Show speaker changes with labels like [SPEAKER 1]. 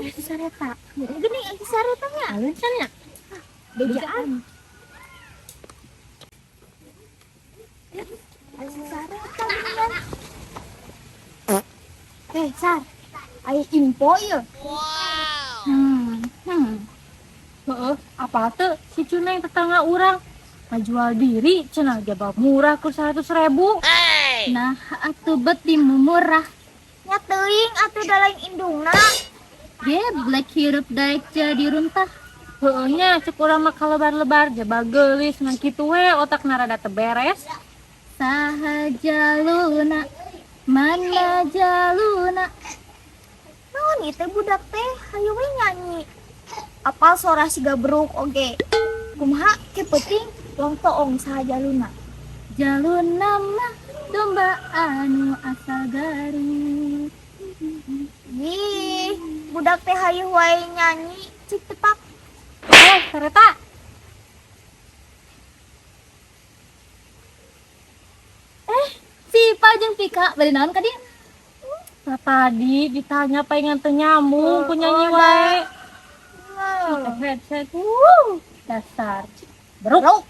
[SPEAKER 1] Si Sareta. Geuning si Sareta nya.
[SPEAKER 2] Alun nya.
[SPEAKER 1] Bejaan. Si Sareta geuningan. Eh, Sar. Aya info ieu.
[SPEAKER 2] Heeh, apa tuh si Cuneng tetangga urang ngajual diri cenah jabab murah ku 100 ribu.
[SPEAKER 3] Nah, atuh bet di murah.
[SPEAKER 1] Nya teuing atuh da lain indungna.
[SPEAKER 3] Geblek hirup daek jadi runtah.
[SPEAKER 2] Heeh nya, cek urang mah kalebar-lebar jaba geulis ngan kitu we otakna rada teu beres.
[SPEAKER 3] Saha jaluna, mana jaluna.
[SPEAKER 1] Naon ieu teh budak teh hayu we nyanyi. Apal sora siga beruk oge. Kumaha ke penting long toong saha jaluna.
[SPEAKER 3] Jaluna mah domba anu asal Garut.
[SPEAKER 1] Ih, budak teh hayu wae nyanyi cik tepak.
[SPEAKER 2] Eh, Sareta.
[SPEAKER 3] Eh, si Ipa jeung Pika bade naon ka dieu?
[SPEAKER 2] Nah, tadi ditanya pengen teu nyambung ku nyanyi wae. Pakai headset. Wuh, dasar. Beruk.
[SPEAKER 1] Beruk.